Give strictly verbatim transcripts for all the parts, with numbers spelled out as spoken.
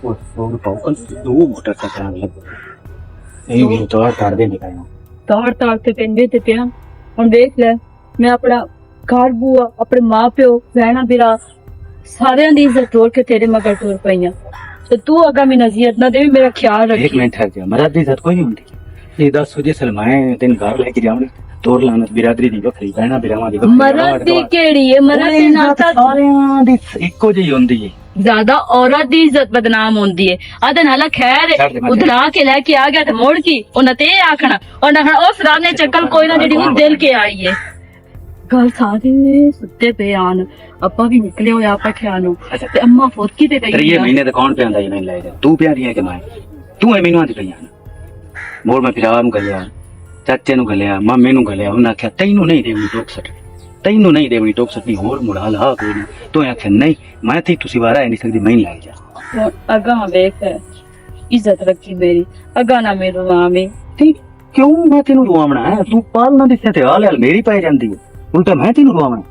اور سو روپے کل دو موٹر سائیکل لگ گئے۔ یہ بھی تو کر دے نکالنا۔ تار تار تے پیندے تے پیا۔ ہن دیکھ لے، میں اپنا گھر بوا، اپنے ماں پیو، بہنا برا، سارے دی عزت توڑ کے تیرے مگر ٹور پئی آں۔ تے تو اگا میں نصیحت نہ دے، میرا خیال ایک رکھی۔ منٹ ٹھہر جا، مرد دی عزت کوئی نہیں ہوندی۔ یہ دس وجہ سلمائے تین گھر لے کے جاؤں، تور لعنت برادری دی وکھری، بہنا براواں دی وکھری، مرد آڑ دی گواڑ۔ کیڑی ہے؟ مرد اوہ دی نہ عزت تک ساریاں دی اکو جہی ہوندی ہے۔ زیادہ عورت دی عزت بدنام ہوندی ہے۔ آدھے نالا خیر ہے، چھڈ دے، میں ادھر آ کے لے کے آ گیا تے مڑ کی انہاں تے آکھنا، اور نہ اس رات نے چکل کوئی نہ جڑی اس دل کے آئی ہے۔ گل سارے ستے پے آن، اپا بھی نکلے ہوئے آپ کھیا نو۔ اچھا۔ تے اماں فوت کی تے گئی تریے آ۔ مہینے تے کون پہ آندا یہ میں لے جا؟ تو پہ آندی ہے کہ میں؟ تو ہے مینوں آندی پئی آن۔ مول میں پھرا نوں گلیا، چاچے نوں گلیا، مامے نوں گلیا، انہاں آکھیا، "تینوں نہیں دیونی ٹوک سٹ۔ تینوں نہیں دیونی ٹوک سٹ، نہیں ہور مڑا لا کوئی نہیں۔" تو آکھیا، "نہیں، میں تھی تسی بارا ہے نہیں سکدی، میں ہی لے جا۔" اگاں ویکھ، عزت رکھی میری، اگاں نہ میرو آویں۔ تے کیوں میں تینوں رواونا ہے؟ تو پالنا دسے تے حال حال میری پائی جاندی ہے، الٹا میں تینوں رواونا۔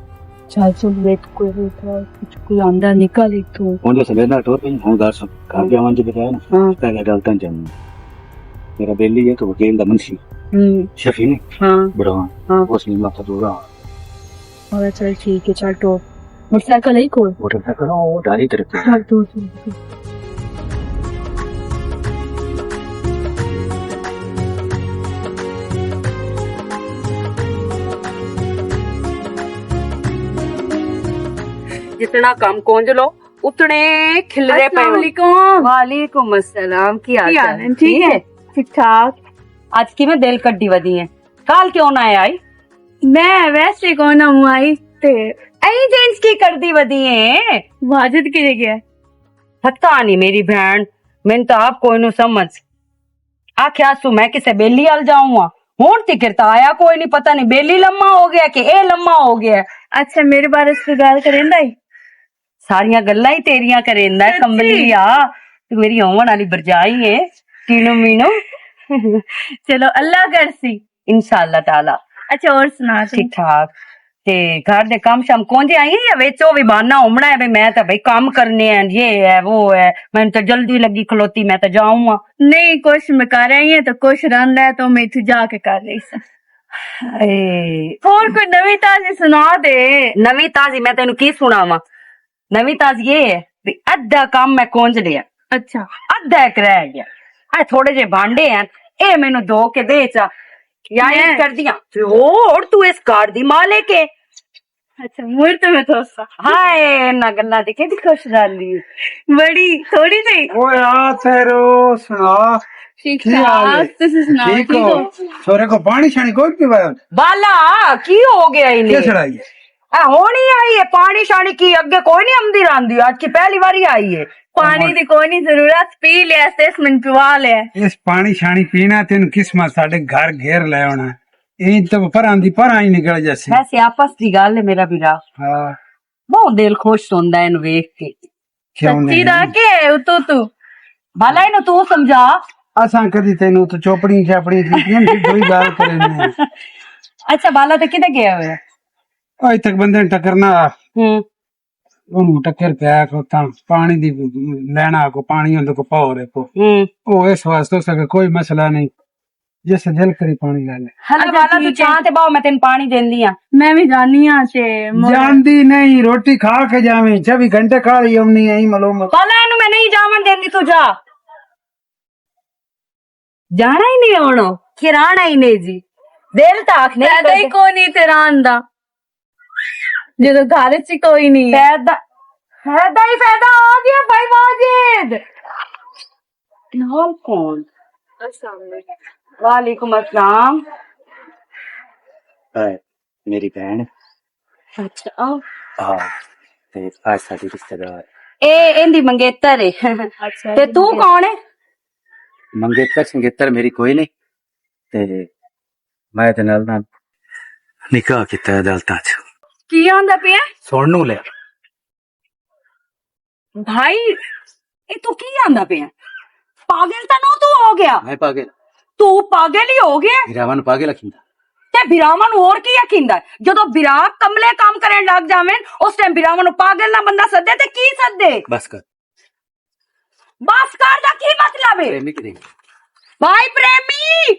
چل چل، ویکھ کوئی ویکھ، کچھ کوئی آندا نکل اتھوں۔ ہن جو سمجھدا ٹور پئی، ہن گل سن، گھر جاون دی بجائے نا، ہاں۔ پہلے گل تاں جان۔ میرا بیلی ہے تو وکیل دا منشی، ہوں۔ شفیع نے، ہاں۔ بڑا، ہاں۔ اس نے ماتا دورا۔ ہاں، چل ٹھیک ہے، چل ٹور۔ موٹر سائیکل ہے ہی کول؟ موٹر سائیکل، او ڈاری تے رکھے۔ چل ٹور، ٹور، ٹور۔ جتنا کم کونج لو، اتنے کھلرے پے ہو۔ السلام علیکم۔ وعلیکم السلام، کی حال چال ہے؟ ٹھیک ہے؟ ٹھیک ٹھاک۔ اج کیویں دل کڈی ودی ہے؟ کل کیوں نہ آئی؟ میں ویسے کون ہوں آئی تے۔ ایں جینس کی کردی ودی ہے؟ واجد کدے گیا؟ پتہ نہیں میری بہن، میں تو آپ کوئی نو سمجھ۔ آکھیا سو میں کسے بیلی آل جاؤں ہاں۔ ہن تکر تا آیا کوئی نہیں، پتہ نہیں بیلی لمحہ ہو گیا کہ اے لمحہ ہو گیا۔ اچھا، میرے بارے سے گل کریندا ہی؟ ساریاں گلاں ہی تیریاں کریندا ہے، سچی؟ کمبلی آ۔ تو میری ہون والی برجائی ہے، کینو مینو۔ چلو، اللہ کرسی۔ انشاءاللہ تعالی۔ اچھا، اور سنا تم؟ ٹھیک ٹھاک۔ تے گھر دے کام شام کون جے آئی ہیں یا وچ او وی بہانہ ہومنا ہے، بھئی میں تاں بھئی کام کرنے ہیں، یہ ہے، وہ ہے، میں تاں جلدی لگی کھلوتی، میں تاں جاؤں ہاں۔ نہیں، کچھ میں کر رہی ہیں تو کچھ رہندا ہے تو میں اتھے جا کے کر رہی ساں۔ اے۔ اور کوئی نویں تازی سنا دے۔ نویں تازی میں تینوں کی سناواں؟ نویں تازی یہ ہے بھی ادھا کام میں کونج لیا۔ اچھا۔ ادھا ایک رہ گیا۔ اے تھوڑے جے بانڈے ہیں، اے مینوں دھو کے دے چا۔ یا میں انج کر دیاں۔ تے ہور تو اس گھر دی مالک ہے۔ اچھا، مڑ تے میں تھوسا۔ ہائے، انہاں گلاں تے کیڑی خوش رہندی ہے۔ بڑی، تھوڑی جئی۔ اوئے آ تیرو سنا۔ ٹھیک کی حال ہے؟ ٹھاک، تسی سناؤ، ٹھیک ہو؟ سورے کو پانی شانی کوئی پیوایا؟ بالا، کی ہو گیا انہیں؟ کس لڑائی ہے؟ اے ہونی آئی ہے، پانی شانی کی اگے کوئی نہیں آمدی راندی، اج کی پہلی واری آئی ہے۔ پانی دی کوئی نہیں ضرورت، پی لیا، اس من پوا لیا۔ اس پانی شانی پینا تین قسمت ساڈے گھر گھیر لے ہونا۔ این تو پر آندی پر آئی نکل جاسی۔ ویسے آپس دی گل ہے میرا بیرا۔ ہاں۔ بہت دل خوش ہوندا ہے اینو ویکھ کے۔ کیوں سچی نہیں؟ دا کہ ہے اتو تو؟ بالا اینو تو سمجھا۔ اساں کدی تینوں تو چوپڑی چاپڑی کیتی نہیں، دوئی گل کرے نے۔ اچھا، بالا تے کدے گیا ہویا؟ اج تک بندے نے ٹکرنا۔ ہوں۔ اونوں ٹکر پیا کو تاں پانی دی لینا کو پانی اندر کو پاور ہے کو۔ ہوں۔ او اس واسطے اس اگے کوئی مسئلہ نہیں۔ جس دل کری پانی لے لے۔ ہلو اچھا، والا، تو ٹھیک ہے۔ چاہ تے باؤ، میں تین پانی دیندی ہاں۔ میں بھی جانی ہاں تے مگر جاندی نہیں، روٹی کھا کے جاویں، چوبی گھنٹے کھا رہی ہم نہیں آئی معلوم۔ والا، اینو میں نہیں جاون دیندی، تو جا۔ جانا ہی نہیں آنا، کرانا ہی نہیں جی۔ دل تاک نہیں فائدہ ہی کردا۔ کوئی نہیں تیرا آن دا۔ جدوں گھر چ کوئی نہیں ہے۔ فائدہ، فائدہ ہی فائدہ آ گیا بھائی واجد۔ نال کون؟ السلام علیکم۔ وعلیکم السلام۔ ہائے، میری بہن۔ اچھا۔ ہاں، تے آج ساڈی رشتہ دار۔ اے ایندی منگیتر ہے۔ اچھا، تے تو کون ہے؟ منگیتر شنگیتر میری کوئی نہیں۔ تے میں تے نال نال نکاح کیتا ہے عدالتاں چ۔ کی آندا پیا؟ سن نو لیا۔ بھائی، اے تو کی آندا پیا؟ پاگل تاں نو تو ہو گیا۔ میں پاگل؟ تو پاگل ہی ہو گیا۔ براواں نوں پاگل آکھیندا۔ تے براواں نوں ہور کی آکھیندا؟ جدوں برا کملے کام کرن لگ جاون، اس ٹائم براواں نوں پاگل نہ بندہ سدے تے کی سدے؟ بس کر۔ بس کر دا کی مطلب ہے؟ پریمی کی نہیں؟ بھائی پریمی!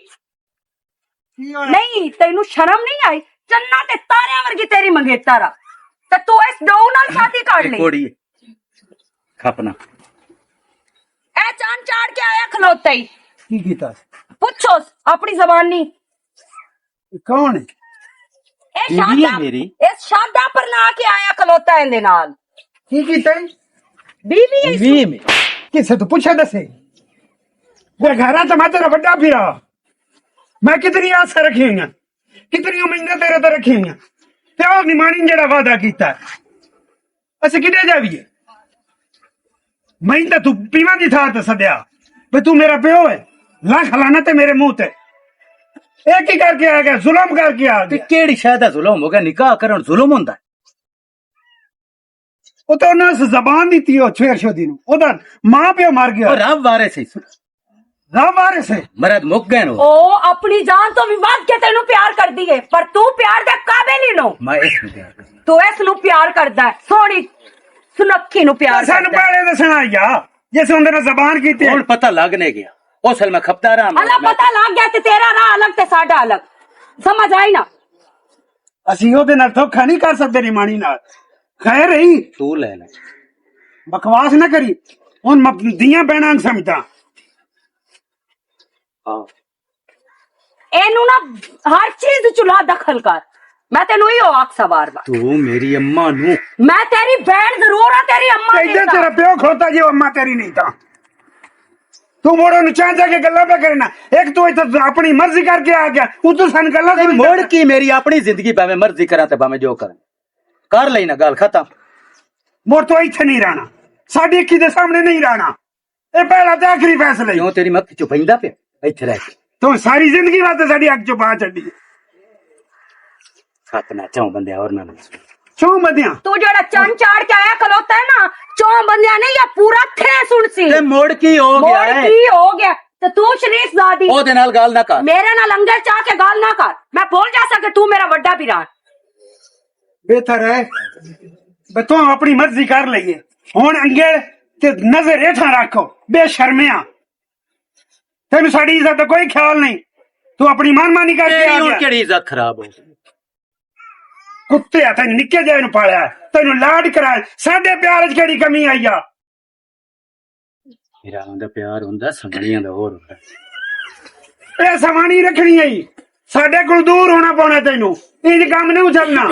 نہیں، تینوں شرم نہیں آئی؟ چنا تے تاریاں ورگی تیری منگیتر آ۔ تے تو اس ڈو نال شادی کر لئی۔ کوڑی کھپنا۔ اے چان چاڑ کے آیا کھلوتا ہی۔ کی کیتا؟ پوچھو اپنی زبانی۔ کون ہے؟ اے بیوی ہے شاداں، میری۔ اس شاداں پر نہ کے آیا کھلوتا ہے اندے نال۔ کی کیتا ہے؟ بیوی ہے۔ بیوی ہے میری۔ کسے تو پوچھا دسے؟ وہ گھر آ تو میں تیرا بڑا پھرا۔ میں کتنی آساں رکھی ہوئی ہیں، کتنی امیداں تیرے تے رکھی ہوئی ہیں۔ تے او نمانی جڑا وعدہ کیتا ہے، اسے کدے جاویے؟ میں تے تو پیواں دی تھا تے سدیا، بھی تو میرا پیو ہے، لاکھ لعنت ہے میرے منہ تے۔ ایک ہی کر کے آ گیا، ظلم کر کے آ تے گیا۔ کیڑی شے دا ظلم ہو گیا؟ نکاح کرن ظلم ہوندا ہے؟ او تے انہاں اس زبان دتی او چھویر شودی نو۔ او دا ماں پیو مر گیا۔ او رب وارث ہے۔ رب وارث ہے۔ مرد مک گئے نو۔ او اپنی جان تو بھی ود کے تینوں پیار کر دی ہے، پر تو پیار دے قابل ہی نو۔ میں اس نو پیار کرنا۔ تو اس نو پیار کردا ہے، سونی سنکھی نو پیار کردا ہے۔ سانو پہلے دسنا یا، جس اندر زبان کیتی ہے۔ ہن پتہ لگ نہیں گیا۔ اس ویلے میں کھپتا رہا، اللہ میں پتہ لگ گیا تے تیرا راہ الگ تے ساڈا الگ۔ سمجھ آئی نا؟ اسی او دے نال دھوکا نہیں کر سکدے نمانی نال۔ خیر ہی۔ تو لے لے۔ بکواس نہ کری۔ ہن میں دیاں بہناں سمجھدا۔ ہاں۔ اینوں نہ ہر چیز وچ لا دخل کر۔ میں تینوں ایہو آکھسا بار بار۔ تو میری اماں نو۔ میں تیری بہن ضرور ہاں، تیری اماں تے نہیں ادھر تاں۔ تیرا پیو کھوتا جی، اماں تیری نہیں تاں۔ تو موڑو نو چاہتا کہ گلاں پہ کرنا۔ ایک تو اتھا اپنی مرضی کر کے آ گیا، اتھوں سن گلاں تے سن موڑ کے۔ کی میری اپنی زندگی، بھاویں مرضی کراں تے بھاویں جو کراں۔ کر لئی نا گل ختم۔ موڑ تو اتھے نہیں رہنا، ساڈی اکھی دے سامنے نہیں رہنا۔ اے پہلا تے آخری فیصلہ ہی۔ کیوں تیری مکھ چپیندا پیا؟ ایتھے رہ کے۔ تو ساری زندگی واسطے ساڈی اکھ چپا چھڈی۔ سپنا چوں بندے اور نہ۔ چوں بندیاں؟ تو جڑا چن چاڑ کے آیا کھلوتا ہے نا، چوں بندیاں نے یا پورا تھے سن سی۔ تے مڑ کی ہو گیا مڑ ہے؟ کی ہو گیا؟ تے تو شریف زادی او دے نال گل نہ کر۔ میرے نال انگل چا کے گل نہ کر۔ میں بھول جا سا کہ تو میرا وڈا بھرا ہے۔ بہتر ہے بس تو اپنی مرضی کر لئیے۔ ہن انگل تے نظر ہیٹھاں رکھو، بے شرمیا۔ تینوں ساڈی عزت دا کوئی خیال نہیں، تو اپنی من مانی کر کے آ گیا۔ کیڑی عزت خراب ہو؟ کتے ہتھ نکے جائے نوں پالیا، تینوں لاڈ کرایا، ساڈے پیار وچ کیڑی کمی آئی آ؟ میرا آندا پیار ہوندا، سمانیاں دا ہور ہوندا۔ اے سمانی رکھنی آئی، ساڈے کول دور ہونا پونا تینوں، انج کم نہیں چلنا۔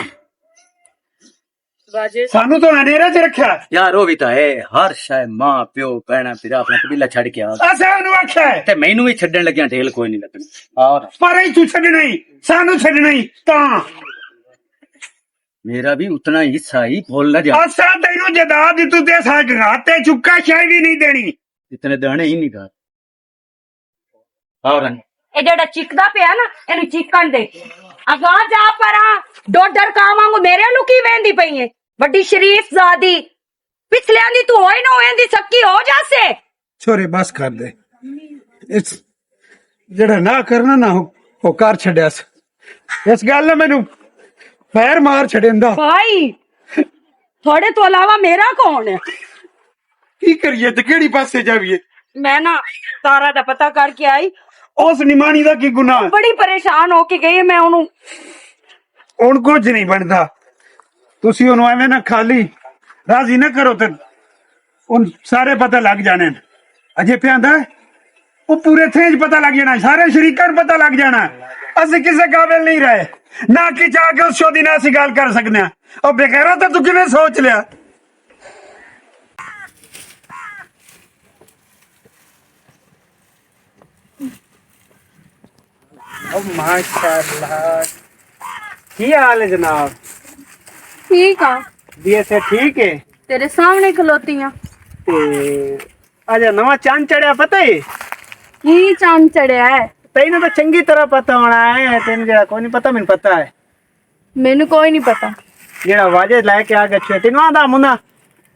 سانو تو ہنیرے چ رکھیا۔ یار، او وی تاں ہے، ہر شے ماں، پیو، بہناں، بھرا اپنا قبیلہ چھڈ کے آ۔ اساں انہوں آکھیا ہے۔ تے مینوں وی چھڈن لگیاں ڈھیل کوئی نہیں لگنی۔ اور پر ایتھوں چھڈنا ہی، سانو چھڈنا ہی، تاں۔ میرا بھی اتنا حصہ ہی بھول نہ جا۔ اساں تینوں جائیداد دتو تے اساں گھر تے چکا شے وی نہیں دینی۔ اتنے دانے ہی نہیں گھر۔ اور اے جڑا چکدا پیا نا، اینوں چکن دے۔ اگاں جا پراں، ڈوڈر کاں وانگوں میرے نوں کی ویندی پئی اے؟ وڈی شریف زادی، پچھلیاں دی تو ہوئی نہ ہوئی دی سکی ہو جاسے۔ چھورے بس کر دے۔ اس جڑا نہ کرنا نہ ہو، وہ کر چھڈیا س۔ اس گل نے مینوں پیر مار چھڈیندا۔ بھائی، تھوڑے تو علاوہ میرا کون ہے؟ کی کریے تے کیڑی پاسے جاویے؟ میں نا تارا دا پتہ کر کے آئی۔ اس نمانی دا کی گناہ ہے؟ بڑی پریشان ہو کے گئی میں انہوں۔ ہن کچھ نہیں بندا، تسی انہوں ایویں نہ خالی راضی نہ کرو تے ہن سارے پتہ لگ جانے۔ اجے پیا آندا ہے، او پورے تھے پتہ لگ جانا، سارے شریکاں نوں پتہ لگ جانا۔ اسی کسے قابل نہیں رہے، نہ کی چاہ کے اس شودی نال اسی گل کر سکنے ہاں۔ او بغیرت، تو کیویں سوچ لیا؟ او ماشاءاللہ۔ کی حال ہے جناب؟ ٹھیک آ۔ جی اچھا، ٹھیک ہے۔ تیرے سامنے کھلوتی آں۔ تے اجا نواں چند چڑھیا، پتہ ہے؟ کی چند چڑھیا ہے؟ تینوں تو چنگی طرح پتہ ہونا ہے، تینوں جڑا کوئی نہیں پتہ، مینوں پتہ ہے۔ مینوں کوئی نہیں پتا۔ جیڑا واجد لے کے آ گیا چھوٹی نو آندا منا،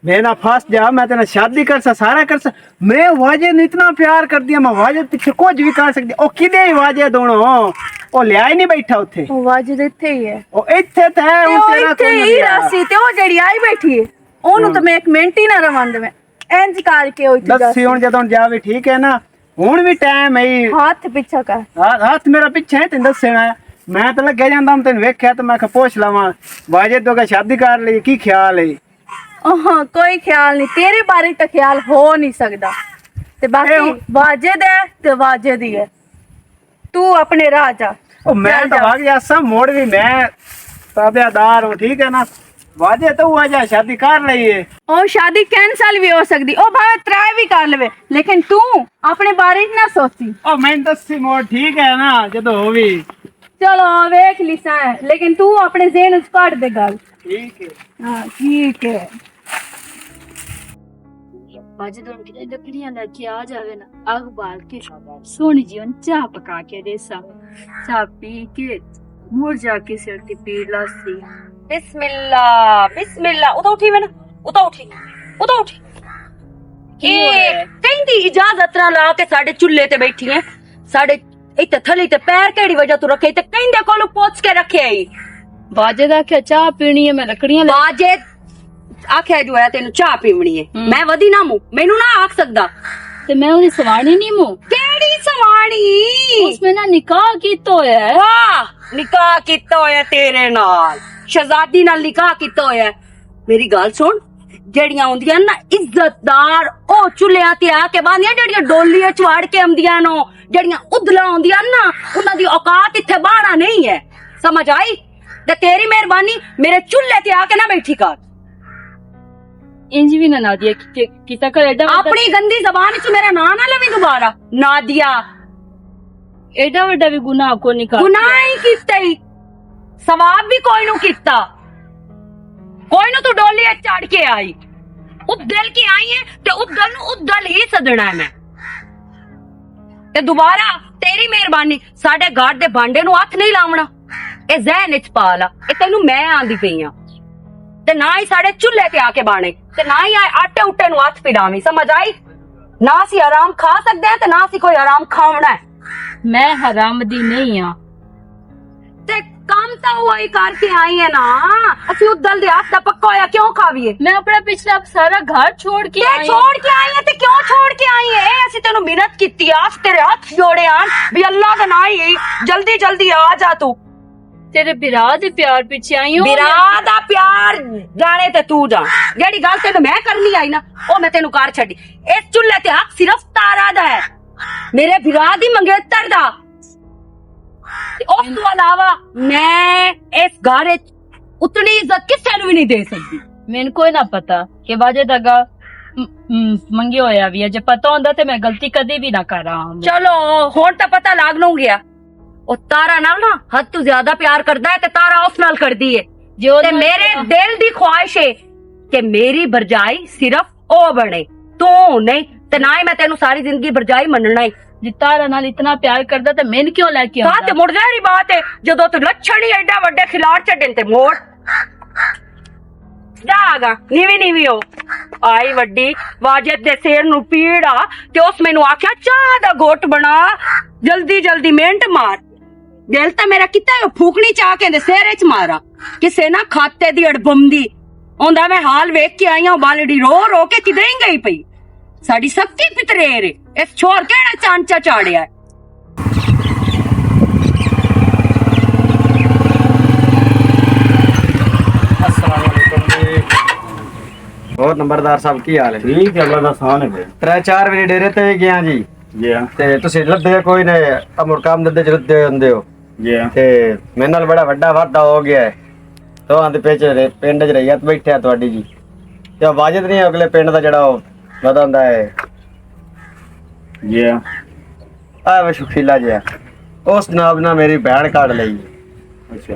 میں نہ پھس جا، میں تیرے نال شادی کرسا، سارا کرسا۔ میں واجد نوں اتنا پیار کردی ہاں، میں واجد پیچھے کچھ بھی کر سکدی۔ او کدے ہی واجد ہن؟ او لیا ہی نہیں بیٹھا اتھے۔ او واجد اتھے ہی ہے۔ او اتھے تے ہے، تے ہن او تیرا اتھے کون ہی لیا؟ رہسی، تے او جیڑی آئی بیٹھی ہے، اونوں تے میں ایک منٹ ہی نہ رہن دیواں۔ انج کر کے ہوئی تھی دسی۔ ہن جدوں جاوے، ٹھیک ہے نا؟ ہن وی ٹائم ہے۔ ہاتھ پیچھا کر۔ ہاتھ میرا پیچھے ہے، تینوں دسنا ہے۔ میں تے لگیا جاندا ہوں، تینوں ویکھیا تے میں کہ پوچھ لواں، واجد تو کا شادی کر لئی، کی خیال ہے؟ اوہ، کوئی خیال نہیں، تیرے بارے تو خیال ہو نہیں سکدا۔ تے باقی اے ہن واجد ہے تے واجد ہی ہے۔ تو اپنے راہ جا۔ او میں جا، تو جا۔ بھاگ جاساں، موڑ بھی میں تابعدار ہوں، ٹھیک ہے نا؟ واجے تو ہوا جا شادی کر لئیے۔ او شادی کینسل بھی ہو سکدی، او بھاویں ترائے بھی کر لوے، لیکن تو اپنے بارے نہ سوچی۔ او میں دسی موڑ، ٹھیک ہے نا؟ جدوں ہووی۔ چلو، ویکھ لیساں ہے، لیکن تو اپنے ذہن وچ کڈ دے گل۔ ٹھیک ہے۔ ہاں، ٹھیک ہے۔ باجے دون کتے لکڑیاں لے کے آ جاوے نا، اگ بال کے سونی جی ان چاہ پکا کے دے سا۔ چاہ پی کے مر جا کے سر تے پیڑ لاسی۔ بسم اللہ، بسم اللہ۔ اتو اٹھی میں نا، اتو اٹھی، اتو اٹھی۔ کی ہویا ہے؟ کہیں دی اجازت نہ لا کے ساڈے چولہے تے بیٹھی ہے، ساڈے ایتھے تھلی تے پیر کیڑی وجہ تو رکھے؟ تے کہیں دے کولوں پوچھ کے رکھے آئی۔ باجے دا کیا چاہ پینی ہے، میں لکڑیاں لے باجے آکھیا جو ہے تینوں چاہ پیونی ہے۔ ہم۔ میں ودی نہ موں، مینوں نہ آکھ سکدا۔ تے میں اودی سوانی نہیں موں۔ کیڑی سوانی؟ اس میں نہ نکاح کیتا ہویا ہے۔ واہ، نکاح کیتا ہویا تیرے نال، شہزادی نال نکاح کیتا ہویا ہے۔ میری گل سن، جڑیاں ہوندیاں نا عزت دار، او چولہیاں تے آ کے باندیاں، جڑیاں ڈولی وچ وڑ کے آندیاں نو، جڑیاں ادلا ہوندیاں نا، انہاں دی اوقات اتھے باہنا نہیں ہے۔ سمجھ آئی؟ تے تیری مہربانی، میرے چولہے تے آ کے نہ بیٹھی کر۔ انج وی نہ نادیا، کیتا کر ایڈا وڈا۔ اپنی گندی زبان وچ میرا ناں نہ لویں دوبارہ۔ نادیا۔ ایڈا وڈا وی گناہ کو نہیں کر۔ گناہ ہی کیتا ہی۔ ثواب بھی کوئی نو کیتا۔ کوئی نو تو ڈولی وچ چڑھ کے آئی۔ ادل کے آئی ہے تے ادل نو ادل ہی سدنا ہے میں۔ تے دوبارہ تیری مہربانی، ساڈے گھر دے بانڈے نو ہاتھ نہیں لاونا۔ اے ذہن وچ پا لا، اے تینوں میں آندی پئی ہاں۔ تے نہ ہی ساڈے چولہے تے آ کے بانے، تے نہ ہی آٹے اٹے نو ہاتھ پلاویں، سمجھ آئی؟ نہ اسی حرام کھا سکدے ہیں تے نہ اسی کوئی حرام کھاونا ہے۔ میں حرام دی نہیں ہاں۔ تے کم تاں اوہی کر کے آئی ہے نا۔ اسی ادل دے ہاتھ دا پکا ہویا کیوں کھاویے؟ میں اپنا پچھلا سارا گھر چھوڑ کے تے آئی ہاں۔ چھوڑ کے آئی ہے تے کیوں چھوڑ کے آئی ہے؟ اے اسی تینوں محنت کیتی آ، اسی تیرے ہاتھ جوڑے آن، بھی اللہ دا ناں ہی، جلدی جلدی آ جا تو۔ تیرے برا دے پیار پیچھے آئی ہوں۔ برا دا پیار جانے تے تو جان۔ جیڑی گل تینوں میں کرنی آئی نا، او میں تینوں کر چھڈی۔ اس چولہے تے حق صرف تارا دا ہے، میرے برا دی منگیتر دا۔ تے اس تو علاوہ میں اس گھر وچ اتنی عزت کسے نوں وی نہیں دے سکدی۔ مینوں کوئی نہ پتا کہ واجد اگا م-، م-، منگے ہویا وی ہے۔ جے پتا ہوندا تے میں غلطی کدی وی نہ کراں۔ چلو، ہن تاں پتا لگ نوں گیا۔ او تارا نال نا حد تو زیادہ پیار کردا ہے تے تارا اس نال کردی ہے۔ تے میرے دل دی خواہش ہے کہ میری برجائی صرف او بنے، تو نہیں۔ تے نہ ہی میں تینوں ساری زندگی برجائی مننا ہے۔ جی تارا نال اتنا پیار کردا تے مین کیوں لے کے آندا؟ تے مڑ ظاہری بات ہے، جدوں تو لچھڑ ہی ایڈا وڈا کھلاڑ چڈن تے موڑ۔ جا آگا، نیوی نیوی ہو۔ آئی وڈی، واجد دے سر نو پیڑ آ، تے اس مینوں آکھیا، "چاہ دا گھٹ بنا، جلدی جلدی منٹ مار۔" دل تاں میرا کیتا ہے، پھوکنی چا کے دے سر وچ مارا، کسے نہ کھاتے دی اڑبمدی۔ اوندا میں حال ویکھ کے آئی ہاں، بالڑی رو رو کے کدے ہی گئی پئی۔ ساڈی سختی پتریر ہے، اس چھوڑ کیڑا چانچا چاڑیا ہے۔ السلام علیکم جی۔ اور نمبردار صاحب، کی حال ہے؟ ٹھیک ہے، اللہ دا احسان ہے بھائی۔ ترے چار ویلے ڈیرے تے گیا جی۔ جی ہاں۔ تے تسی لدے کوئی نہ، امر کام دے چ لدے ہوندے ہو۔ جی ہاں۔ تے میرے نال بڑا وڈا وعدہ ہو گیا ہے۔ تو آندے پیچھے رے-، پنڈ چ رہیت بیٹھے آ تہاڈی جی۔ تے واجد نہیں اگلے پنڈ دا جڑا او وداندا ہے۔ جی ہاں۔ آ وے شکیلا جی۔ اس جناب نے میری بہن کاٹ لئی۔ اچھا۔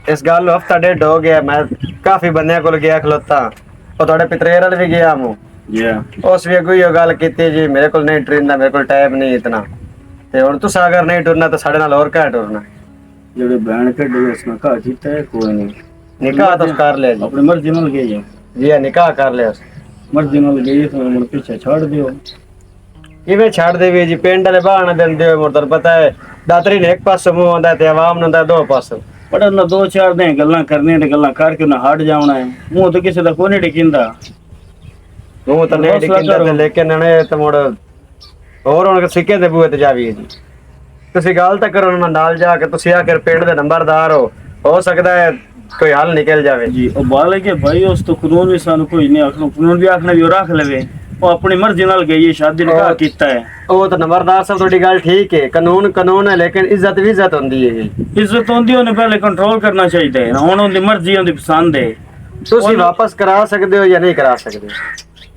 اس گل نوں ہفتہ ڈیڑھ ہو گیا، میں کافی بندیاں کول گیا کھلوتا، او تہاڈے پتریر والے وی گیا مو۔ جی۔ اس وی کوئی گل کیتی جی، میرے کول نہیں ٹریندا، میرے کول ٹائم نہیں اتنا۔ تے ہن تساں اگر نہیں ٹرنا تے ساڈے نال ہور کہاں ٹرنا؟ جڑے بہن کڈے اس نے کہا کیتا ہے کوئی نہیں۔ نکاح تو کر لیا جی۔ اپنی مرضی نال گئی ہے۔ جی ہاں، نکاح کر لیا۔ مرضی نال گئی تو ہن پیچھے چھوڑ دیو۔ ایویں چھڈ دے وی جی، پنڈ والے بہانا دندے ہوئے، مر تہاڈوں پتہ ہے، داتری نے ایک پاسوں منہ آندا ہے تے عوام نوں آندا ہے دو پاسوں۔ پر انہاں دو چار دن گلاں کرنیاں تے گلاں کر کے انہاں ہٹ جاونا ہے۔ منہ تے کسے دا کوئی نہیں ڈکیندا۔ تو تے نہیں حوصلہ ڈکھدا تے کرو۔ لیکن انہیں تے مڑ اور ہن سکے دے بوئے تے جاوی ہے جی۔ تسی گل تے کرو، میں نال جا کے، تسی آخر پنڈ دے نمبردار ہو، ہو سکدا ہے کوئی حل نکل جاوے۔ جی، او بالغ ہے بھائی، اس تو قانون بھی سانو کوئی نہیں آکھنا، قانون بھی آکھنا بھی او رکھ لوے۔ او اپنی مرضی نال گئی ہے، شادی نکاح او، کیتا ہے۔ او تو نمبردار صاحب، تہاڈی گل ٹھیک ہے، قانون قانون ہے، لیکن عزت بھی عزت ہوندی ہے جی۔ عزت ہوندی، انہیں پہلے کنٹرول کرنا چاہیے نا، ہن اوندی مرضی، اوندی پسند ہے۔ تسی انہوں واپس کرا سکدے ہو یا نہیں کرا سکدے؟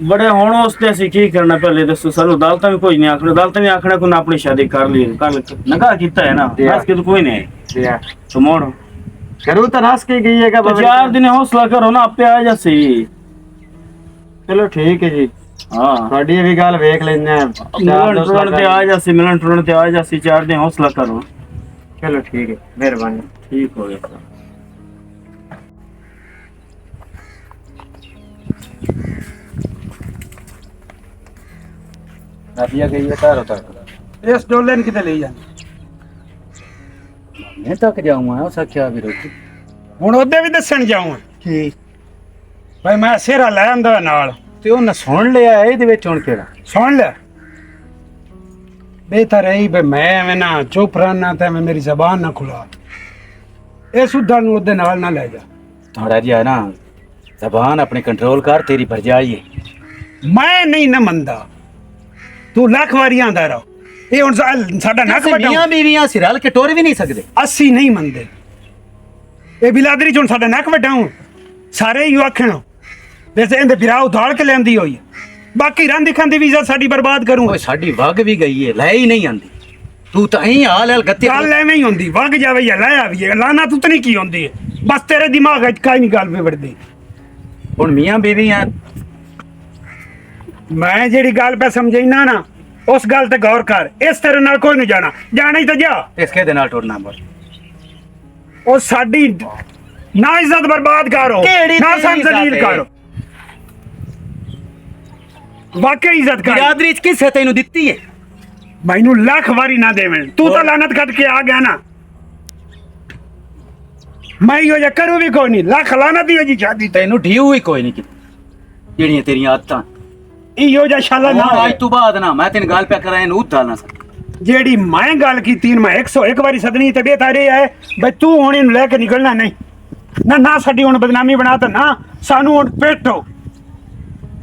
بڑے ہن اس تے اسی کی کرنا، پہلے دسو سانو۔ عدالتاں بھی کوئی نہیں آکھنا، عدالتاں بھی آکھنا کوئی نہ، اپنی شادی کر لی، کر نکاح کیتا ہے نا، جی ہاں۔ بس کہ کوئی نہیں۔ جی ہاں۔ تو موڑ۔ کرو تو نس کی گئی ہے کہ تو بابا چار جی؟ دن حوصلہ کرو نا، آپے آ جاسی۔ چلو ٹھیک ہے جی۔ ہاں۔ تہاڈی یہ بھی گل ویکھ لیندے ہیں۔ چار ملن دو ٹرن تے آ جاسی، ملن ٹرن تے آ جاسی، چار دن حوصلہ کرو۔ چلو ٹھیک ہے، مہربانی۔ ٹھیک ہو گیا۔ نادیا گئی ہے گھر تک۔ اس ڈولے نے کتے لے جانا؟ میں تک جاؤں گا، اس آکھیا بھی روکی۔ ہن اودے بھی دسن جاؤں گا۔ ٹھیک۔ بھائی میں سیرا لے آندا نال۔ تے انہاں سن لیا، اے دے وچ ہن کیڑا؟ سن لے۔ بہتر ہے بھائی میں ایویں نہ چپ رہنا تے ایویں میری زبان نہ کھلا۔ اے سدھا نوں اودے نال نہ لے جا۔ تھوڑا جہا نا زبان اپنی کنٹرول کر، تیری بھرجائی ہے۔ میں نہیں نہ مندا، تو لکھ واری آندا رہو۔ یہ ہن سا-، ساڈا نک تسی وڈا میاں بیویاں سی رل کے ٹور بھی نہیں سکدے۔ اسی نہیں مندے۔ یہ بلادری چ ہن ساڈا نک وڈا ہوں، سارے ہی آکھن ویسے اندے بھرا ادھاڑ کے لیندی ہوئی۔ باقی رن دکھاندی ویزا ساڈی برباد کروں۔ اوئے ساڈی وگ بھی گئی ہے، لے ہی نہیں آندی۔ تو تاں ایں حال حال گتے گل ایویں ہی ہوندی، وگ جاوے یا لایا بھی ہے، لانا تو تنی کی ہوندی ہے۔ بس تیرے دماغ وچ کائی نہیں گل پہ وڑدی۔ ہن میاں بیوی ہیں۔ میں جیڑی گل پہ سمجھائنا نا، اس گل تے غور کر۔ اس تیرے نال کوئی نہیں جانا، جانا ہی تے جا۔ اس کے دے نال ٹرنا مر۔ او ساڈی نہ عزت برباد کرو، کیڑی نہ تیری سن عزت ذلیل ہے؟ کرو۔ واقعی عزت کر۔ برادری چ کس ہے تینوں دتی ہے؟ مینوں لکھ واری نہ دیویں۔ تو تاں لعنت کٹ کے آ گیا نا۔ میں یو جا کروں بھی کوئی نہیں۔ لکھ لعنت دی ہو جی شادی تے۔ تینوں ڈھیو ہی کوئی نہیں کیتی۔ جیڑیاں تیریاں عادتاں۔ ایہو جا شالا نہ ہن ہووے۔ اج تو بعد نہ، میں تین گل پیا کراں، اینوں ادھا نہ سک۔ جیڑی میں گل کیتی، میں ایک سو ایک واری سدنی تے بے تارے ہے، بھئی تو ہن اینوں لے کے نکلنا نہیں۔ نہ، نہ ساڈی ہن بدنامی بنا تے نہ سانوں ہن پیٹو۔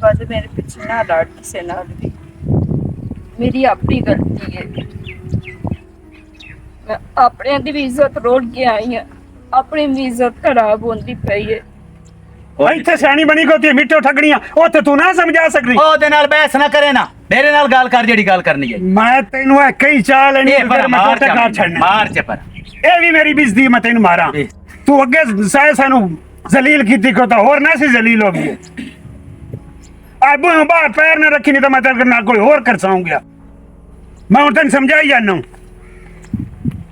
بس میرے پیچھے نہ لڑ کسے نال بھی۔ میری اپنی غلطی ہے۔ میں اپنے دی بھی عزت روڑ کے آئی ہاں، اپنی بھی عزت خراب ہوندی پئی ہے۔ او ایتھے سیانی بنی کھوتی ہے، مٹھے ٹھگڑیاں، او تے تو نہ سمجھا سکنی۔ او دے نال بحث نہ کرے نا، میرے نال گل کر جیڑی گل کرنی ہے۔ میں تینوں اے کئی چال اینی اے پر میں مار ٹوٹے چا، کار چھڑنے۔ مار چا پر۔ اے بھی میری بزدی، میں تینوں ماراں۔ اے۔ تو اگے سائے سانو ذلیل کیتی کھوتا، ہور نہ سی ذلیل ہو گئی۔ اے بو باہر پیر نہ رکھی نہیں تو میں تیرے نال کوئی ہور کر ساؤں گیا۔ میں ہن تینوں سمجھائی جانا ہوں۔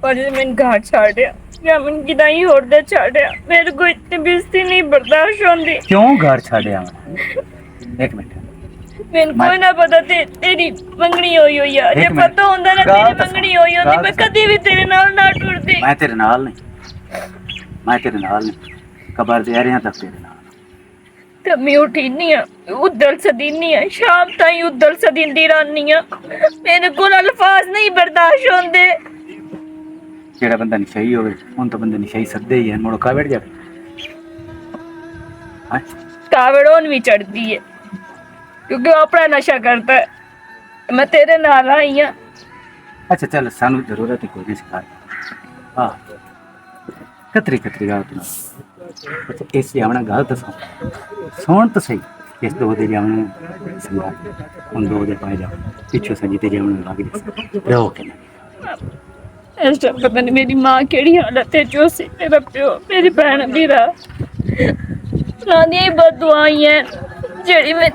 پر جے میں گھر چھڈیا، یا میں کدائی ہور دے چھڈیا، میرے کو اتنی بےعزتی نہیں برداشت ہوندی۔ کیوں گھر چھڈیا؟ ایک منٹ۔ میں کوئی نہ پتا تے-، تیری منگنی ہوئی ہوئی ہے۔ جے ایک منٹ۔ پتا ہوندا نا گل تیری تو سن۔ منگنی ہوئی ہوندی، گل میں تو سن۔ کدی بھی تیرے نال نہ ٹردی۔ میں تیرے نال نہیں۔ میں تیرے نال نہیں۔ قبر دے رہے ہیں تک تیرے نال۔ کمی اٹھینی آ، ادھر سدینی آ، شام تائیں ادھر سدیندی رہنی آ۔ میرے کول الفاظ نہیں برداشت ہوندے۔ جیڑا بندہ نشئی ہوئے، ان تو بندے نشئی سدے ہی ہیں، مڑو کاوڑ جا۔ ہاں؟ کاوڑ ہون بھی چڑھدی ہے، کیونکہ وہ اپنا نشہ کرتا ہے۔ میں تیرے نال آئی ہاں۔ اچھا چل، سانو ضرورت ہی کوئی نہیں سکھا۔ ہاں۔ کتری کتری گل سنا۔ اچھا، اس جاونا گل تو سن۔ سن تو صحیح۔ اس دو دے جاونا سنگا۔ ان دو دے پائے جاونا۔ پچھو سجی تے جاونا لگ جا۔ رو کے نہ۔ اس ٹائم پتہ نہیں میری ماں کیڑی حالت ہے جو سی، میرا پیو، میری بہن بھی رہا۔ نہ دی بد دعائیں ہیں، جیڑی میں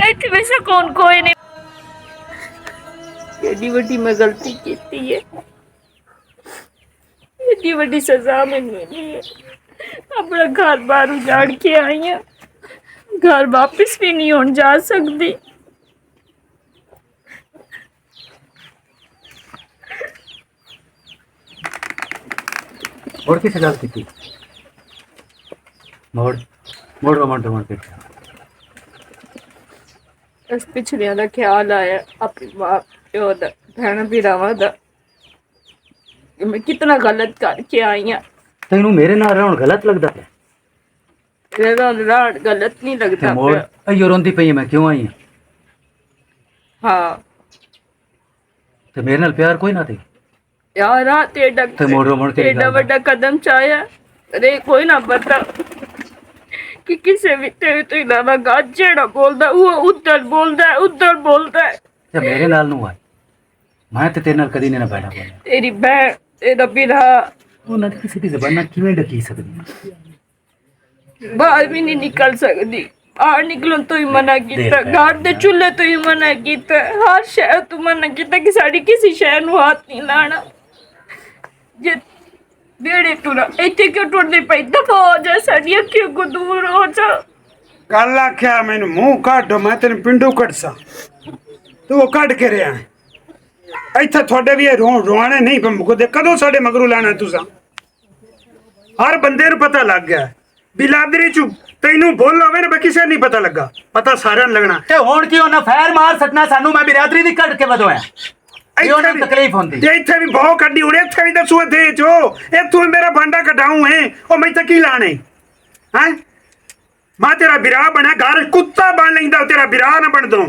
ایتھے میں سکون کوئی نہیں۔ ایڈی وڈی میں غلطی کیتی ہے۔ ایڈی وڈی سزا مینوں ملی ہے۔ اپنا گھر بار اجاڑ کے آئی ہاں۔ گھر واپس بھی نہیں ہون جا سکدی۔ اور کس گل کیتی؟ موڑ، موڑ، موڑ، موڑ، موڑ۔ اس پچھلیاں دا خیال آیا، اپنے ماں پیو دا، بہن بھراواں دا، کہ میں کتنا غلط کر کے آئی ہاں۔ تینوں میرے نال رہن غلط لگدا پیا؟ میرے نال رہن غلط نہیں تے لگدا مول پیا۔ ایو روندی پئی میں کیوں آئی ہاں؟ ہاں۔ تے میرے نال پیار کوئی نہ تے؟ یار، آ تیڈا، تے مڑ رو مڑ کے تیڈا وڈا قدم چایا۔ ارے، کوئی نہ پتا کہ کسے بھی تے تو علاوہ گا جیڑا بولدا، وہ ادھر بولدا ہے، ادھر بولدا ہے۔ تے میرے نال نو آئے، میں تے تیرے نال کدی نہیں نہ بیٹھا بولیا۔ تیری بہن، تیرا بھرا۔ انہاں دی کسے دی زبان نہ کیویں ڈکی سکدی؟ باہر بھی نہیں نکل سکدی۔ باہر نکلن تو ہی منع کیتا، گھر دے چولہے تو ہی منع کیتا، ہر شہر تو منع کیتا کہ ساڈی کسی شہر نو ہاتھ نہیں لانا۔ جے بیڑے ٹورا، ایتھے کیوں ٹردی پئی؟ دفا ہو جا، ساڈی اکھیاں کو دور ہو جا۔ کل آکھیا مینوں منہ کڈ، میں تینوں پنڈو کڈساں۔ تو وہ کڈ کے رہیا ہے۔ ایتھے تھوڑے بھی رو-، روانے نہیں پے مکدے۔ کدوں ساڈے مگروں لانا تساں؟ ہر بندے نوں پتہ لگ گیا۔ بلادری چ تینوں بول ہوے نا، بے کسے نہیں پتہ لگا۔ پتہ سارے نوں لگنا۔ تے ہن کی انہاں فائر مار سٹنا سانوں، میں برادری دی کڈ کے ودوں آیا۔ یہ انہاں نوں تکلیف ہوندی۔ تے ایتھے بھی بہو کڈی، ہن ایتھے بھی دسو، ایتھے جو، ایتھوں میرا بانڈا کڈاؤں ہے، او میں تے کی لانے؟ ہیں؟ میں تیرا برا بنیا، گھر کتا بن لیندا، تیرا برا نہ بن دوں۔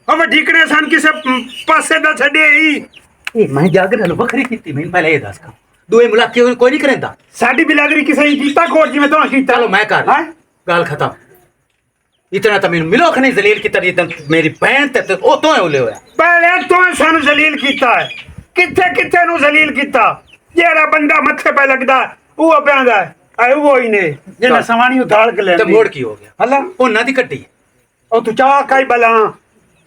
او وڈی کنے سن کسے پاسے دا چھڈے ہی۔ اے میں جاگ نال وکھری کیتی، میں پہلے اے دس کم۔ دوئے ملاقے کوئی نہیں کریندا۔ ساڈی بلادری کسے ہی کیتا کوٹ جی میں تہاں کیتا۔ چلو میں کر۔ ہاں؟ گل ختم۔ اتنا تو مینوں ملو کھنے ذلیل کیتا جتنا میری بہن تے، تے او تو اولے ہویا۔ پہلے تو سانو ذلیل کیتا ہے۔ کتھے کتھے نو ذلیل کیتا؟ جیڑا بندہ متھے پہ لگدا، او پیندا ہے۔ اے او ہی نے۔ جنہاں سوانی اتھال کے تے لیندی۔ موڑ کی ہو گیا؟ ہلا؟ انہاں دی کٹی۔ او تو چا کائی بلا۔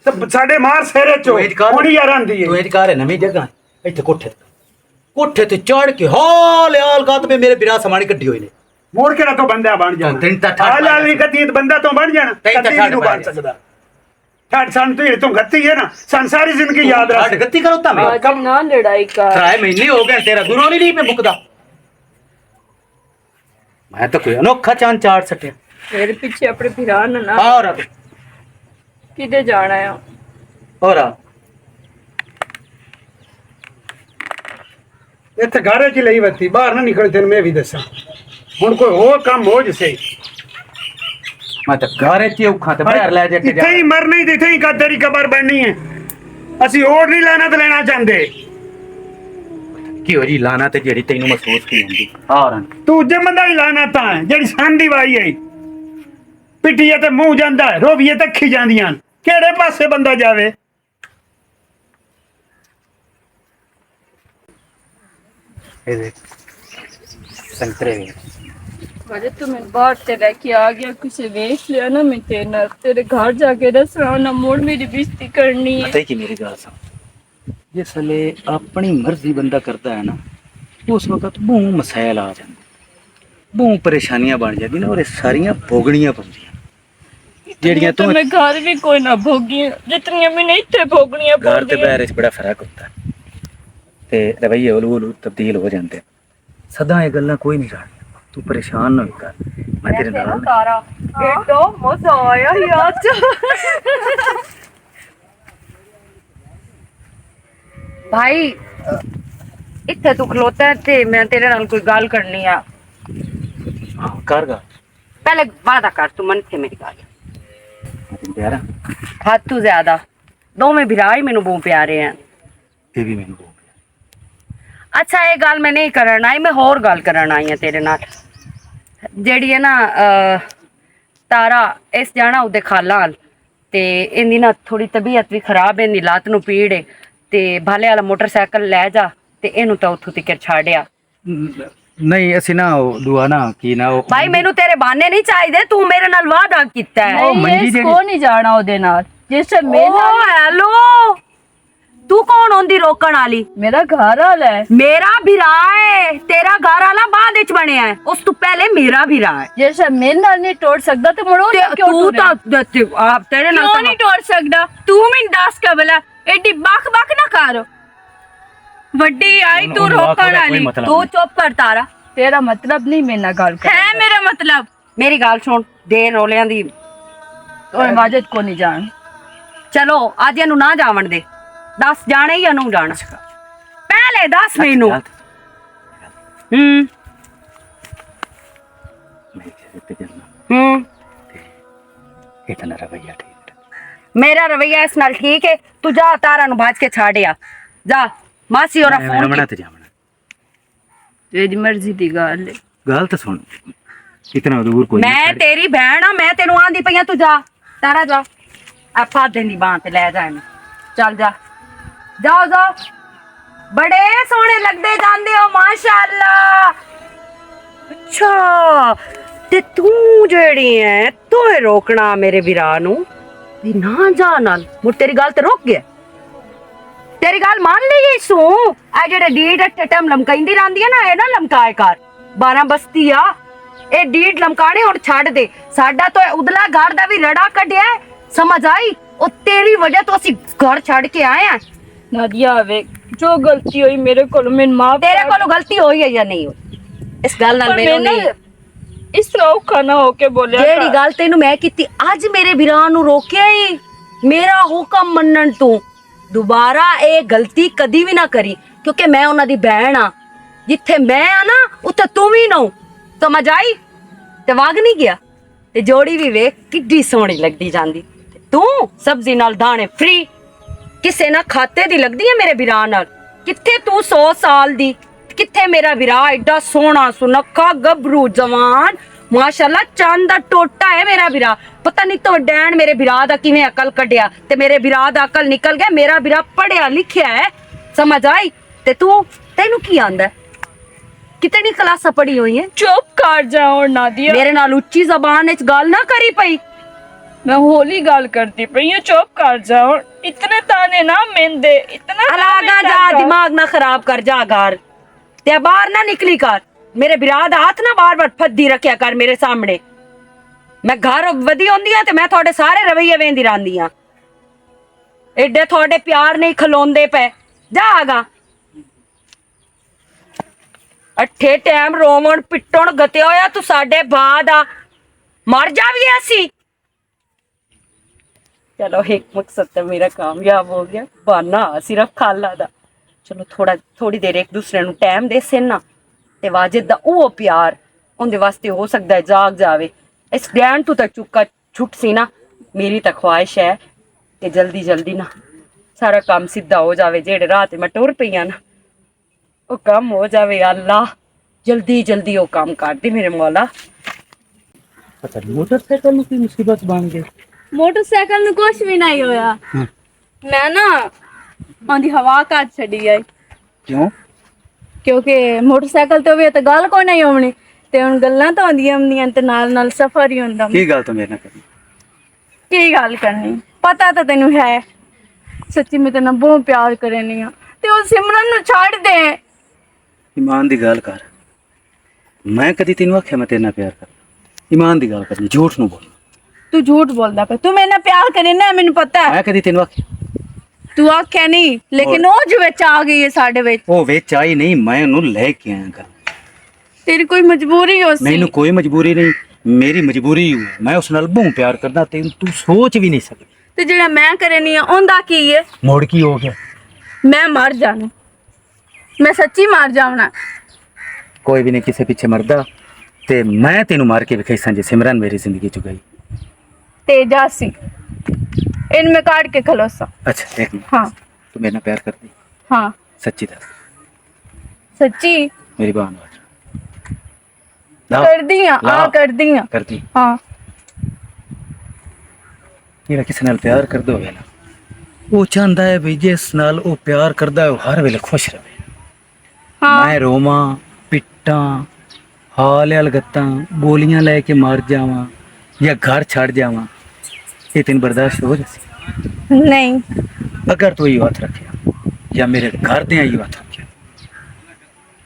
تے ساڈے مار سیرے چو۔ تو اعتکار، ہونی یار آندی ہے۔ تو اعتکار ہے نویں جگہ۔ ایتھے کوٹھے تے۔ کوٹھے تے چڑھ کے حال حال گات میں میرے برا سمانی کڈی ہوئی نے۔ مڑ کے نہ تو بندہ بن جانا۔ تین تا ٹھاٹ حال حال ماریا۔ نہیں کدی بندہ تو بن جانا۔ تین تا کدی ٹھاٹ نہیں بن ماریا۔ سکدا۔ ٹھاٹ سن تو یہ تو گتی ہے نا۔ سن ساری زندگی یاد رکھ۔ ٹھاٹ گتی کرو تا میں۔ آج نہ لڑائی کر۔ ترائے مہینے ہو گئے تیرا دوروں نہیں، نہیں میں مکدا۔ میں تو کوئی انوکھا چاند چاڑ سٹیا۔ میرے پیچھے اپنے بھرا نہ نہ۔ اور اب کدے جانا ہے؟ اور آ۔ ایتھے گھر وچ ہی لئی وتی، باہر نہ نکل، تینوں میں بھی دساں۔ ہن کوئی ہور کم ہو جسے۔ میں تے گھر وچ ہی اوکھاں تے باہر لے جا کے اتھے ہی مرنا ہی تے اتھے ہی قد تیری قبر بننی ہے۔ اسی اور نہیں لینا تے لینا چاہندے۔ کی ہو جی لانا تے جیڑی تینوں محسوس کی ہوندی؟ اور تو جے بندہ ہی لانا تا ہے، جیڑی سان دی وائی ہے۔ پٹیے تے منہ جاندا ہے، رویے تے اکھی جاندیاں۔ کیڑے پاسے بندہ جاوے؟ اے دیکھ، سنترے وی۔ اجے تو میں باہر تے لے کے آ گیا، کسے ویچ لیا نا، میں تیرے نال، تیرے گھر جا کے دسنا، انہاں مڑ میری بےعزتی کرنی ہے۔ پتہ ہی کہ میری گل سن، جس ویلے اپنی مرضی بندہ کردا ہے نا، اس وقت بہوں مسائل آ جاندے، بہوں پریشانیاں بن جاندیاں اور یہ ساریاں بھوگنیاں پوندیاں۔ جیڑیاں تو میں گھر بھی کوئی نہ بھوگیاں، جتنیاں میں نہیں تے بھوگنیاں گھر تے پوندیاں۔ باہر اس بڑا فرق ہوتا ہے۔ تے رویے ہولو ہولو تبدیل ہو جاندے۔ سدا یہ گلاں کوئی نہیں رہنیاں۔ تو پریشان نہ ہوئی کر۔ میں تیرے نال ہاں۔ تارا، ایڈا مزہ آیا ہی آج۔ بھائی، اتھے تو کھلوتا ہے تے میں تیرے نال کوئی گل کرنی آ۔ ہاں، کر گل۔ پہلے وعدہ کر، تو من تے میری گل۔ میں تینوں پیارا۔ حد تو زیادہ۔ دوویں بھرا ہی مینوں بہت پیارے ہیں۔ یہ بھی مینوں بہت پیارا۔ اچھا، یہ گل میں نہیں کرن آئی، میں ہور گل کرن آئی ہاں تیرے نال۔ جیڑی ہے نا، آ، تارا، اس جانا اودے خالاں ال۔ تے ایندی نا تھوڑی طبیعت وی خراب ہے، ایندی لات نوں پیڑ ہے۔ تے بھالے والا موٹر سائیکل لے جا تے اینوں تاں اتھوں تکر چھاڑیا۔ نہیں، اسی نہ او دعا نہ کی نہ او بھائی، مینوں تیرے بہانے نہیں چاہیدے، تو میرے نال وعدہ کیتا ہے۔ او نہیں، منجی اس جیڑی کو نہیں جانا اودے نال۔ جس سے میرے او نال ہیلو، تو کون ہوندی روکن والی؟ میرا گھر والا ہے۔ میرا بھرا ہے، تیرا گھر والا بعد وچ بنیا ہے، اس تو پہلے میرا بھرا ہے۔ جیسا میرے نال نہیں ٹوٹ سکدا تے مڑو تے کیوں تو ٹورے؟ تا تے آپ تیرے نال کیوں تما- نہیں ٹوٹ سکدا؟ تو میں دس قبل ہے، ایڈی بک بک نہ کر۔ وڈی آئی تو انہوں نے روکن آخر کوئی والی۔ مطلب تو نہیں۔ چپ کر تارا۔ تیرا مطلب نہیں میرے نال گل کرن ہے دا۔ میرا مطلب۔ میری گل سن، دے رولیاں دی۔ تو اے واجد کو نہیں جان۔ چلو، اج اینوں نہ جاون دے۔ دس، جانے یا نہ جانا؟ پہلے دس مینوں۔ ہوں۔ میں کہہ دتے جانا۔ ہوں۔ اتنا رویہ ٹھیک ہے۔ میرا رویہ اس نال ٹھیک ہے۔ تو جا، تارا نو بھاج کے چھاڑ آ۔ جا، ماسی اور میں فون رمنا کی۔ تے جاونا۔ تیری مرضی دی گل ہے۔ گل تے سن، اتنا دور کوئی نہ میں کھڑے۔ تیری بہن ہاں، میں تینوں آندی پئی ہاں، تو جا، تارا جا۔ اے فادے دی بانہ تے لے جا اینوں۔ چل جا۔ جاؤ، جاؤ۔ بڑے سوہنے لگدے جاندے ہو، ماشاءاللہ۔ اچھا، تے توں جیڑی ہے، تو اے روکنا میرے بھرا نوں، بھی نہ جا نال۔ مڑ تیری گل تے رک گیا۔ تیری گل مان لئی سوں۔ اے جڑے ڈیڈ اٹھے ٹائم لمکائی دی راندی ہے نا، اے نہ لمکائے کر۔ بارہ بستی آ، اے ڈیڈ لمکانے ہن چھڈ دے۔ ساڈا تو اے ادلا گھر دا وی رڑا کڈیا ہے، سمجھ آئی؟ او تیری وجہ تو اسی گھر چھڈ کے آئے ہیں۔ نادیا، ویکھ، جو غلطی ہوئی میرے کولوں، مینوں معاف تیرے کر۔ کولوں غلطی ہوئی ہے یا نہیں ہوئی؟ اس گل نال پر مینوں میں نہیں۔ اس طرح اوکھا نہ ہو کے بولیا جیڑی کر۔ گل تینوں میں کیتی، اج میرے بھرا نوں روکیا ہی میرا حکم منن تو۔ دوبارہ اے غلطی کدی وی نہ کری، کیونکہ میں انہاں دی بہن ہاں۔ جتھے میں ہاں نا، اتھے توں وی نہ ہو۔ سمجھ آئی؟ تے واگ نہیں گیا۔ تے جوڑی وی ویکھ، کڈی سوہنی لگدی جاندی۔ توں سبزی نال دانے فری، کسے نہ کھاتے دی لگدی ہے میرے بھرا نال۔ کتھے توں سو سال دی، کتھے میرا بھرا ایڈا سوہنا سنکھا گبرو جوان، ماشاءاللہ چاند دا ٹوٹا ہے میرا بھرا۔ پتہ نہیں تو ڈین میرے بھرا دا کیویں عقل کڈیا تے میرے بھرا دا عقل نکل گیا۔ میرا بھرا پڑھیا لکھیا ہے، سمجھ آئی؟ تے توں، تینوں کی آندا ہے؟ کتنی کلاساں پڑھی ہوئی ہیں؟ چپ کر جا اور نادیا۔ میرے نال اچی زبان وچ گل نہ کری پئی۔ میں ہولی گل کردی پئی ہوں، چپ کر جا اور اتنے تانے نہ مندے، اتنا نہ الاگا مندے جا، کر۔ دماغ نہ خراب کر جا گھر۔ تے باہر نہ نکلی کر۔ میرے برا دا ہاتھ نہ بار بار پھدی رکھیا کر میرے سامنے۔ میں گھر ودی ہوندی ہاں تے میں تھوڑے سارے رویے ویندی رہندی ہاں۔ ایڈے تھوڑے پیار نہیں کھلوندے پے۔ جا آگا۔ اٹھے ٹائم روون پٹن گتے ہویا تو ساڈے بعد آ۔ مر جاوی ایسی۔ چلو، ایک مقصد تے میرا کامیاب ہو گیا، بہانا آ صرف خالہ دا۔ چلو، تھوڑا، تھوڑی دیر ایک دوسرے نوں ٹائم دے سن نا، تے واجد دا اوہ پیار اوندے واسطے ہو سکدا ہے جاگ جاوے۔ اس ڈین تو تے چکا چھٹ سی نا۔ میری تے خواہش ہے کہ جلدی جلدی نا سارا کام سیدھا ہو جاوے، جیڑے راہ تے میں ٹر پئی ہاں نا۔ او کم ہو جاوے، یا اللہ، جلدی جلدی او کم کر دے میرے مولا۔ پتہ نہیں موٹر سائیکل نوں کی مصیبت بن گئی۔ موٹر سائیکل نوں کچھ بھی نہیں ہویا۔ ہاں۔ میں نا اوندی ہوا کٹ چھڈی آئی۔ کیوں؟ کیونکہ موٹر سائیکل تے ہووے تے گل کوئی نہیں ہونی، تے ہن گلاں تو ہوندیاں ہوندیاں تے نال نال سفر ہی ہوندا۔ کی گل تو میرے نال کرنی؟ کی گل کرنی؟ پتہ تے تینوں ہے، سچی میں تیرے نال بہت پیار کرنی آ۔ تے او سمرن نوں چھڈ دے۔ ایمان دی گل کر۔ میں کدی تینوں آکھیا میں تیرے نال پیار کرنا؟ ایمان دی گل کرنی، جھوٹ نوں بولنا۔ تو جھوٹ بولدا پیا، تو میرے نال پیار کرے نا، مینوں پتہ ہے۔ میں کدی تینوں آکھیا؟ تو آکھیا نہیں، لیکن اور او جو وچ آ گئی ہے ساڈے وچ۔ او وچ آئی نہیں، میں انہوں لے کے آیا گھر۔ تیری کوئی مجبوری ہو سی؟ مینوں کوئی مجبوری نہیں، میری مجبوری ہی ہے۔ میں اس نال بہت پیار کردا، تینوں تو سوچ بھی نہیں سکدی۔ تے جڑا میں کرنی آ، اوندا کی ہے؟ مڑ کی ہو گیا؟ میں مر جانا۔ میں سچی مار جاونا۔ کوئی بھی نہیں کسے پیچھے مردا، تے میں تینوں مار کے وکھائی ساں جے سمرن میری زندگی چ گئی۔ تے جاسی۔ ان میں کاٹ کے کھلوسا۔ اچھا، ایک منٹ۔ ہاں۔ تو میرے نال پیار کردی؟ ہاں۔ سچی دس۔ سچی؟ میری بان بچ۔ لاؤ۔ کردی ہاں، لاؤ۔ آ کردی ہاں۔ کردی۔ ہاں۔ جیڑا کسے نال پیار کردا ہووے نا، او چاہندا ہے بھئی جس نال او پیار کردا ہے، او ہر ویلے خوش رہے۔ ہاں۔ میں روواں، پٹاں، حال حال گتاں، گولیاں لے کے مر جاواں یا گھر چھڈ جاواں، اے تین برداشت ہو جاسی؟ نہیں۔ اگر تو یہ ہاتھ رکھیا یا میرے گھر دیاں یہ ہاتھ رکھیا،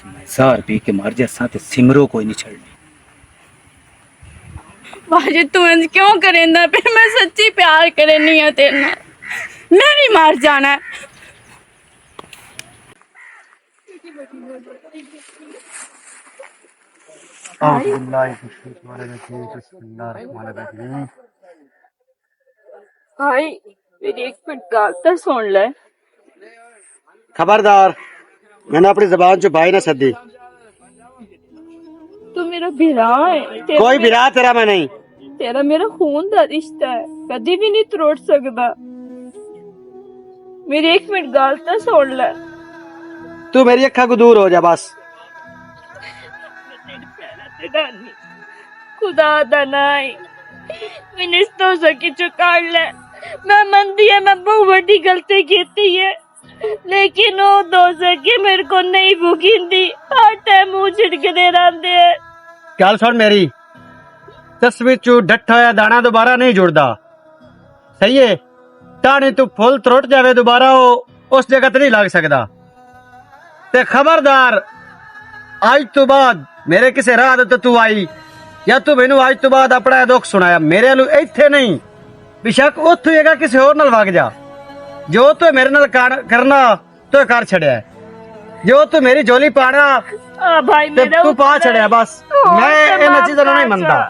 تے میں زہر پی کے مر جاساں تے سمرو کوئی نہیں چھڑنی۔ واجد، تو انج کیوں کریندا پیا؟ میں سچی پیار کرنی آ تیرے نال۔ میں بھی مر جانا ہے۔ اعوذ باللہ من الشیطان الرجیم۔ بسم اللہ الرحمن الرحیم۔ بھائی، میری ایک منٹ گل تے سن لے۔ خبردار، میں نے اپنی زبان چ بھائی نہ سدی۔ تو میرا بھرا ہے۔ تیرا کوئی میرا بھرا تیرا میں نہیں۔ تیرا میرا خون دا رشتہ ہے، کدی بھی نہیں تروڑ سکدا۔ میری ایک منٹ گل تے سن لے۔ تو میری اکھاں کو دور ہو جا بس۔ خدا دا نام ہے، مینوں اس دوزخ وچوں کڈ لے۔ میں مندی ہاں، میں بہت وڈی غلطی کیتی ہے، لیکن او دوزخ میرے کو نہیں بھگیندی۔ ہر ٹائم منہ چھڑکدے رہندے ہیں۔ گل سن میری، چشمے چوں ڈٹھا ہویا دانا دوبارہ نہیں جڑدا۔ صحیح ہے، ٹاہنی تو پھل ترٹ جاوے، دوبارہ او اس جگہ تے نہیں لگ سکدا۔ تے خبردار، اج تو بعد میرے کسے راہ دے تے تو آئی یا تو مینوں اج تو بعد اپنا دکھ سنایا، میرے لو ایتھے نہیں، بے شک اتھوں جگہ کسے ہور نال وگ جا۔ جو تو میرے نال کر-، کرنا، تو کر چھڑیا ہے۔ جو تو میری جولی پانا، آ بھائی، تے میرا تو پا اتر چھڑیا ہے۔ بس۔ او میں تے انہاں معاف چیزاں نوں نہیں کر مندا۔ جا۔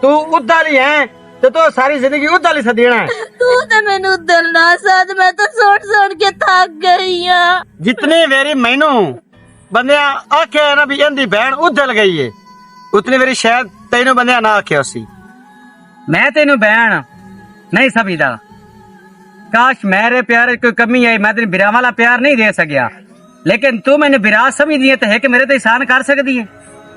تو ادھر ہی ہے، تے تو ساری زندگی ادھر ہی سدینا ہے۔ تو تے مینوں ادھر نہ سد، میں تو سوچ سوچ کے تھک گئی ہاں۔ جتنی ویری مینوں بندیاں آکھیا ہے نا بھی ایندی بہن ادھر گئی ہے، اتنی ویری شاید تینوں بندیاں نہ آکھیا سی۔ میں تینوں بہن نہیں سمجھدا۔ کاش میرے پیار وچ کوئی کمی آئی، میں تینوں بھرا والا پیار نہیں دے سکیا، لیکن تو مینوں بھرا سمجھدی ہے تے ہک میرے تے احسان کر سکدی ہے۔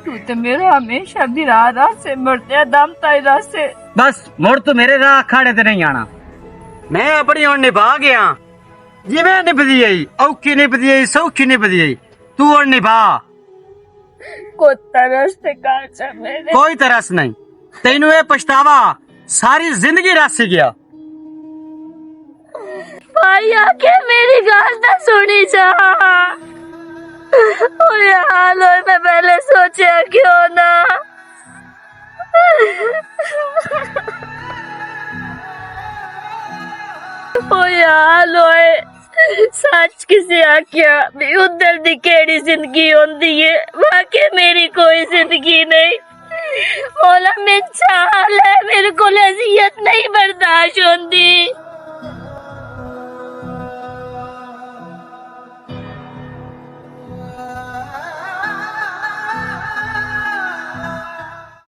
تو تے میرا ہمیشہ بھرا رہسے، مردے دم تائیں رہسے۔ بس مڑ تو میرے راہ کھاڑے تے نہیں آنا۔ میں اپنی ہن نبھا گیا، جویں نبھدی آئی، اوکھی نبھدی آئی، سوکھی نبھدی آئی، تو ہن نبھا۔ کوئی ترس تے کر جا میرے۔ کوئی ترس نہیں، تینوں اے پچھتاوا ساری زندگی رس گیا۔ بھائی آ کے میری گل تے سنی جا۔ اوئے حال ہوئے، میں پہلے سوچیا کیوں نہ؟ اوئے حال ہوئے، سچ کسے آکھیا بھی ادھر دی کیڑی زندگی ہوندی ہے؟ واقعی میری کوئی زندگی نہیں۔ مولا، میں چاہ لے، میرے کول اذیت نہیں برداشت ہوندی۔